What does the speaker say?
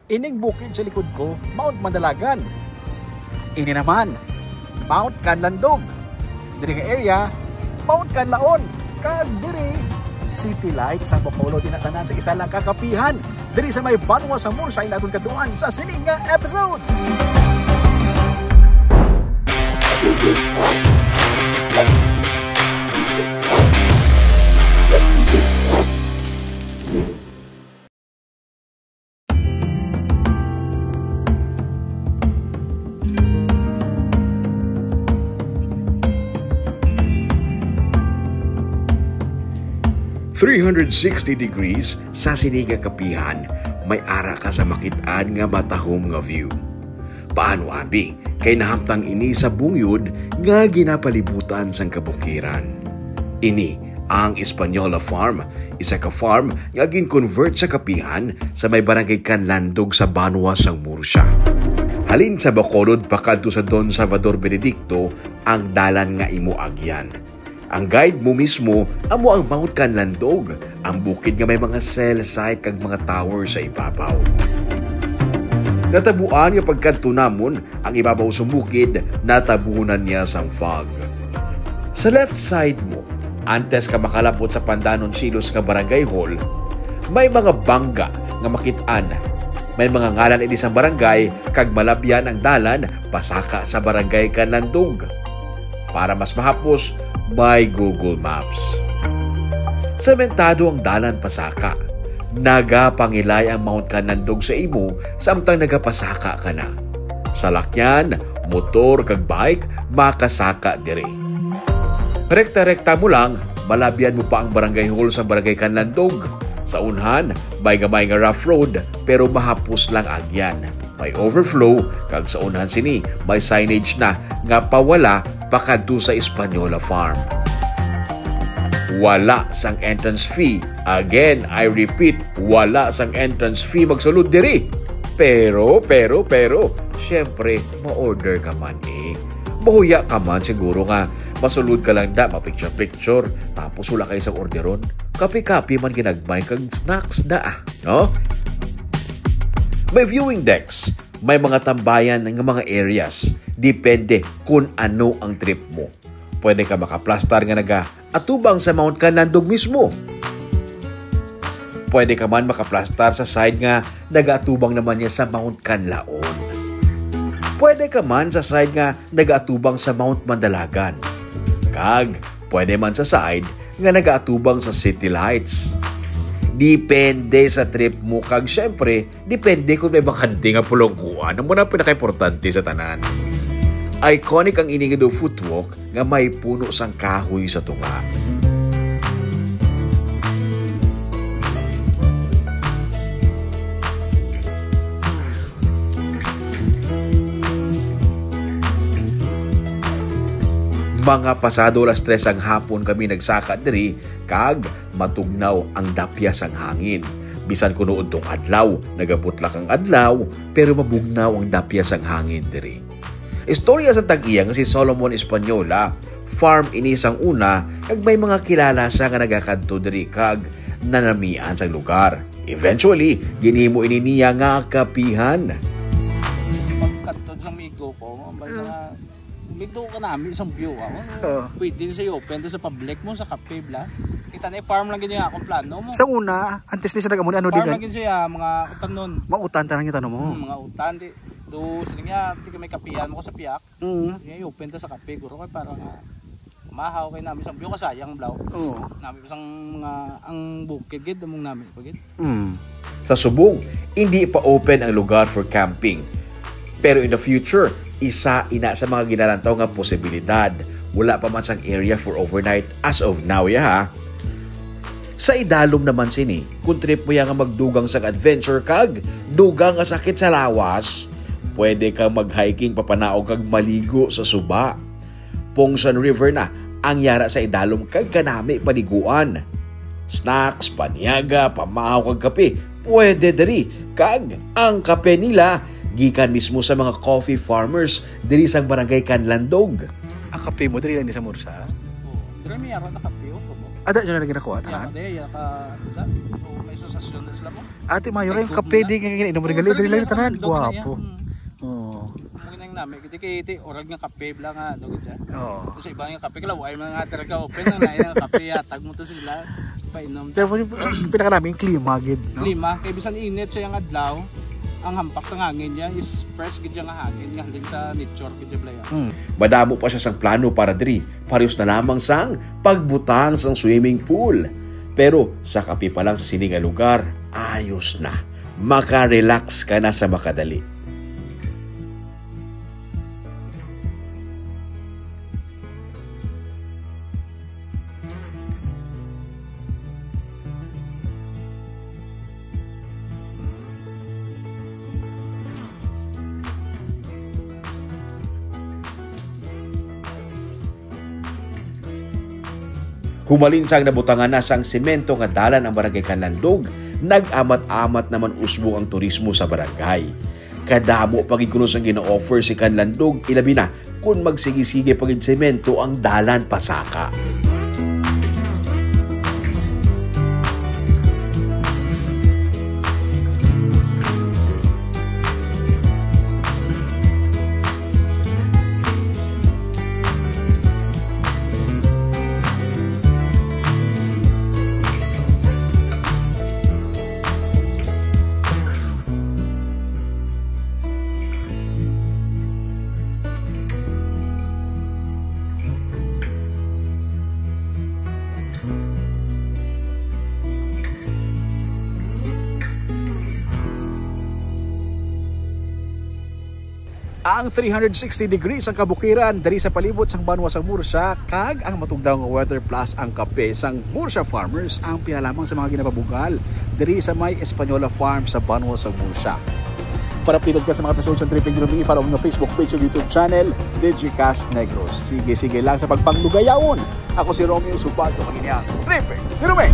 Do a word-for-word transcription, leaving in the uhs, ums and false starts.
Ining bukid sa likod ko, Mount Mandalagan. Ini naman, Mount Kanlandog. Diri nga area, Mount Kanlaon. Kag diri, City Lights ang Bacolod, ina tanan sa isa lang ka kapihan. Diri sa may Banwa sa Murcia, ang aton kadtuan sa sini nga episode. Three hundred sixty degrees sa sini nga kapihan, may ara ka sa makit-an nga matahom nga view. Paano, abi? Kay nahamtang ini sa bungod nga ginapalibutan sang kabukiran. Ini ang Española Farm, isa ka farm nga gin-convert sa kapihan sa may Barangay Kanlandog sa Banwa sang Murcia. Halin sa Bacolod pakadto sa Don Salvador Benedicto ang dalan nga imo agyan. Ang guide mo mismo amo ang Mount Kanlandog, ang bukid nga may mga cell site kag mga tower sa ibabaw. Natabuan nga pagkadto namon, ang ibabaw sa bukid natabunan niya sang fog. Sa left side mo, antes ka makalapot sa Pandanon Silos nga Barangay Hall, may mga bangga nga makit-an. May mga ngalan ini sang barangay kag malabyan ang dalan pasaka sa Barangay Kanlandog. Para mas mahapos, may Google Maps. Sementado ang dalan pasaka. Nagapangilay ang Mount Kanlandog sa imo samtang nagapasaka ka na. Salakyan, motor, kag bike makasaka diri. Rekta-rekta mo lang, malabyan mo pa ang barangay hall sa Barangay Kanlandog. Sa unhan, may gamay nga rough road, pero mahapos lang agyan. May overflow, kag sa unhan sini, may signage na nga pawala pakadto sa Española Farm. Wala sang entrance fee. Again, I repeat, wala sang entrance fee magsulod diri. Pero, pero, pero, syempre, ma-order ka man eh. Mahuya ka man siguro nga masulod ka lang da, ma-picture-picture, tapos wala kay sang orderon. Kape-kape man ginagmay kag snacks da, ah, no? May viewing decks, may mga tambayan nga mga areas. Depende kung ano ang trip mo. Pwede ka makaplastar nga naga-atubang sa Mount Kanlandog mismo. Pwede ka man makaplastar sa side nga nagaatubang naman niya sa Mount Kanlaon. Pwede ka man sa side nga nagaatubang sa Mount Mandalagan. Kag pwede man sa side nga nagaatubang sa City Lights. Depende sa trip mo kag, syempre, depende kung may bakante nga pulungkuan. Amo na pinakaimportante sa tanan. Iconic ang ini nga daw footwalk nga may puno sang kahoy sa tunga. Mga pasado alas tres ang hapon kami nagsaka diri, kag matugnaw ang dapya sang hangin. Bisan kuno udtong adlaw, nagabutlak ang adlaw, pero mabugnaw ang dapya sang hangin diri. Istorya sa tag-iya nga si Solomon Española, farm ini sang una, kag may mga kilala siya nga nagakadto diri kag nanamian sa lugar. Eventually, ginhimo ini niya nga kapihan. Pagkadto sa amigo ko, basta nga, umigdo ka nami isang view, ah. Oo. Pwede na sa open, sa public mo, sa kape, bla. Kita na, farm lang gid yung akong plano mo. Sa una, antes ni siya nag-amo ni, ano, farm di lang gid siya, mga utanon. Mga utan, tanang kita, no, mo? Hmm, mga utan, di. Do, sila nga, di ka may kapihan mo ko sa piyak. Mm. Nga, i-open ta sa kape, guro, kay para nga mahaw kay nami sang view, kasayang blaw. Oo. Nami sang mga, ang bukid gid, among nami pa gid. Mm. Sa subong, hindi pa open ang lugar for camping. Pero in the future, isa ina sa mga ginalantaw nga posibilidad. Wala pa man sang area for overnight as of now, ya, ha? Sa idalom naman sini, kung trip mo ya nga magdugang sang adventure kag dugang nga sakit sa lawas, pwede kang mag-hiking papanaog kag maligo sa suba. Pongsan River na ang yara sa idalom kag kanami paliguan. Snacks, paniaga, pamahaw kag kape, pwede diri. Kag ang kape nila gikan mismo sa mga coffee farmers diri sa Barangay Kanlandog. Ang kape mo diri lang ni sa Mursa? Oh, diri may yara na kape, oh, mo. Ada nyo na lagi nakuha, tanan? Yara, diri, yara ka, da, oh, may Asosasyon na sila mo. Ate, mayo kayong kape, di nga inom, regali, diri lang tanan. Gwapo. Oo. Mo nang nami, kita kay iti, orag nga kape, bla nga, ano, gid, ah. Oo. Kung sa iba nga kape, kalaw, ay mga talaga open, na, na, nga kape, yatag mo to sila, painom. Pero yung pinakanami, yung klima, gid, no? Klima, kay bisan init siya yung adlaw, ang hampak sa hangin niya is fresh gid yung hangin, nga halin sa nature, gid yung playa. Mm. Madamo pa siya sang plano para diri, parehas na lamang sang pagbutang sang swimming pool. Pero sa kape pa lang sa sini nga lugar, ayos na. Makarelax ka na sa makadali. Humalin sang nabutangan na sang semento nga dalan ang Barangay Canlandog, nag-amat-amat naman usbong ang turismo sa barangay. Kadamo pa gid kuno sang gina-offer si Canlandog, ilabi na kon magsigi-sige pa gid semento ang dalan pasaka. Ang three hundred sixty degrees ang kabukiran diri sa palibot sang banwa sang Murcia, kag ang matugnaw nga weather plus ang kape sang Murcia farmers ang pinalamang sa mga ginapabugal diri sa may Española Farm sa banwa sang Murcia. Para updated ka sa mga episodes sa Tripping Rumi, follow ang Facebook page ug YouTube channel, Digicast Negros. Sige, sige lang sa pagpanglugayawon. Ako si Romeo Subago, ang inyong Tripping Rumi.